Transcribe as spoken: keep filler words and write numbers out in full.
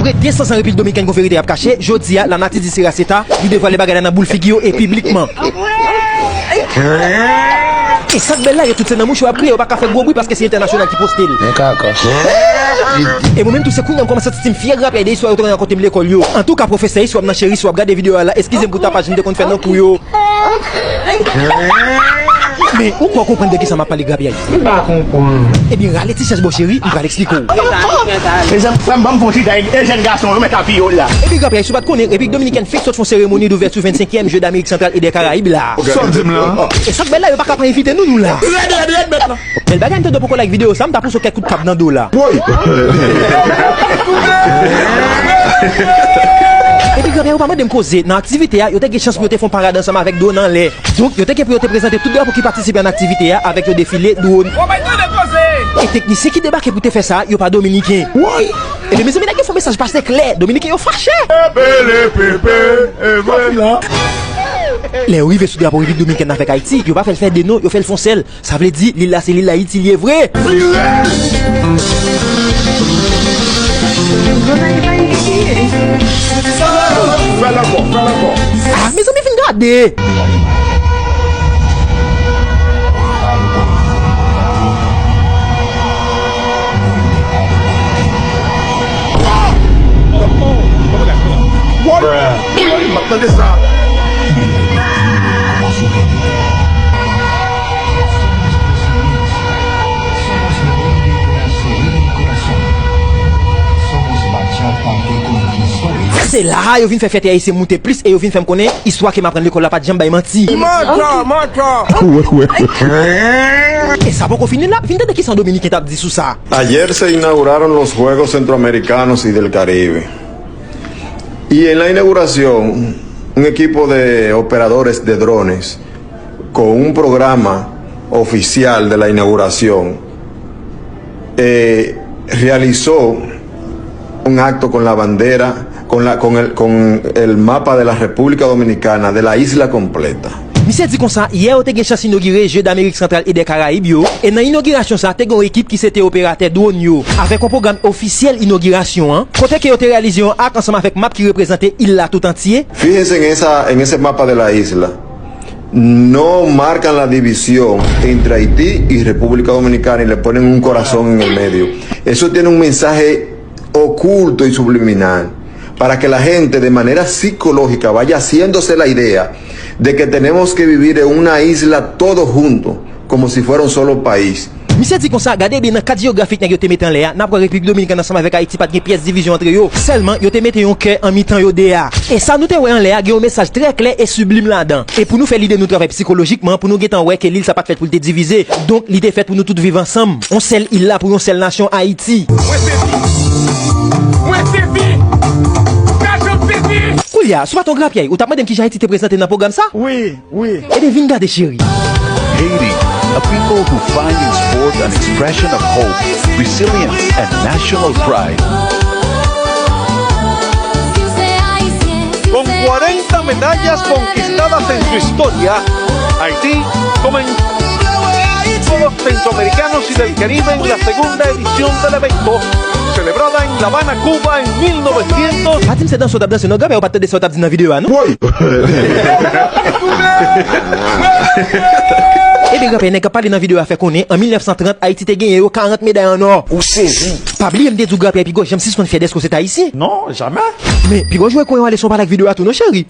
Apre de san zan Repiblik Dominikèn gon verite y ap kache, jodi a, lanati di se Raceta, li devwale bagay la nan boul figi yo e piblikman. E sa k bèl la, yo tout se nan mouch yo ap kriye, yo pa ka fè gwo bri paske se entènasyonal ki poste l. Mwen ka ankò. E mwen menm tou, se kounye a m kòmanse santi m fyè grapyay de istwa yo te rakonte m lekòl yo. Antouka, pwofesè istwa m nan cheri, si w ap gade videyo a la, eskize m pou tapaj m te konn fè nan kou yo. Men, ou kwè w konprann de kisa m ap pale, grapyay? M pa konprann. Ebyen, rale ti chèz bò cheri, m pral eksplike w. Mezanmi, frè m, ban m fè yon chita e jèn gason yo mèt apiye w la. Epi grapyay, si w pa t konnen, Repiblik Dominikèn fenk sot fè yon seremoni douvèti vennsenkyèm Je Damerik Santral e dè Karayib la. Sa w di m la? E sa k bèl la, yo pa ka pa envite nou, nou la. Rèd, rèd, rèd, mèt la. Bèl bagay, m te dwe poko like videyo sa, m ta pouse w kèk kout kab nan do la. Woy! Epi grapyay, ou pa mande m koze, nan aktivite a, yo te gen chans pou yo te fè yon parad ansanm avèk dwòn anlè. Donk, yo te gen pou yo te prezante tout drapo ki patisipe an aktivite a avèk yon defile dwòn. E teknisyen ki debake pou te fè sa, yo pa dominiken. Woy! Ebyen, mezanmi, nèg yo fè yon mesaj pase klè. Dominiken yo fache. Lè yo rive sou drapo Repiblik Dominikèn avèk Ayiti, yo pa fè l fè de non, yo fè l fè yon sèl. Sa vle di, lil la se lil Ayiti li ye vre. Fè l ankò, fè l ankò. Ah, mezanmi, vin gade. Bruh. M ap tande sa. Se la a yo vin fè fyète ayisyen moute plis e yo vin fè m konnen istwa ke m aprann lekòl la pa t janm bay manti. Manti, manti. E sa poko fini la, vin tande kisa yon dominiken t ap di sou sa. Ayer se inauguraron los Juegos Centroamericanos y del Caribe. Y en la inauguración, un equipo de operadores de drones con un programa oficial de la inauguración, eh, realizó un acto con la bandera, con la, con el, con el mapa de la República Dominicana, de la isla completa. Misye di konsa, yè yo te gen chans inogire Je Damerik Santral e dè Karayib yo, e nan inogirasyon sa, te gen yon ekip ki se te operatè dwòn yo, avèk yon pwogram ofisyèl inogirasyon an, kote ke yo te reyalize yon ak ansanm avèk map ki reprezante il la tout antye. Fíjense en esa, en ese mapa de la isla. No marcan la división entre Haití y República Dominicana y le ponen un corazón en el medio. Eso tiene un mensaje oculto y subliminal para que la gente de manera psicológica vaya haciéndose la idea de que tenemos que vivir en una isla todos juntos, como si fuera un solo país. Misye di konsa, gade byen nan kat jewografik nèg yo te mete anlè a, n ap wè Repiblik Dominikèn ansanm avèk Ayiti pa t gen pyès divizyon antre yo, sèlman yo te mete yon kè an mitan yo de a. E sa nou te wè anlè a gen yon mesaj trè klè e siblim ladan. E pou nou fè lide nou travay psikolojikman, pou nou gentan wè ke lil sa pa t fèt pou l te divize. Donk, li te fèt pou nou tout viv ansanm. Yon sèl il la pou yon sèl nasyon, Ayiti. Mwen sezi! Mwen sezi! Gason sezi! Koulye a, si w pa t yon grapyay, ou t ap mande m kijan Ayiti te prezante nan pwogram sa? Wi, wi. Ebyen, vin gade, cheri. Haiti, a people who find in sport an expression of hope, resilience, and national pride. Con cuarenta medallas conquistadas en su historia, Haití comenzó los Centroamericanos y del Caribe en la segunda edición del evento, celebrada en La Habana, Cuba, en mil novecientos. Pa di m se danse w t ap danse non, grapyay, ou pa t tande sa yo t ap di nan videyo a non. Woy! Ebyen, grapyay, nèg k ap pale nan videyo a fè konnen, an mil nèf san trant, Ayiti te genyen yo karant meday an nò. Ou sezi! Pa bliye m te di w, grapyay, pi gwo janm sispann fyè dèske w se t Ayisyen. Non, jamè. Men, pi gwo jwe kwen yo ale si w pale ak videyo a tou non, cheri.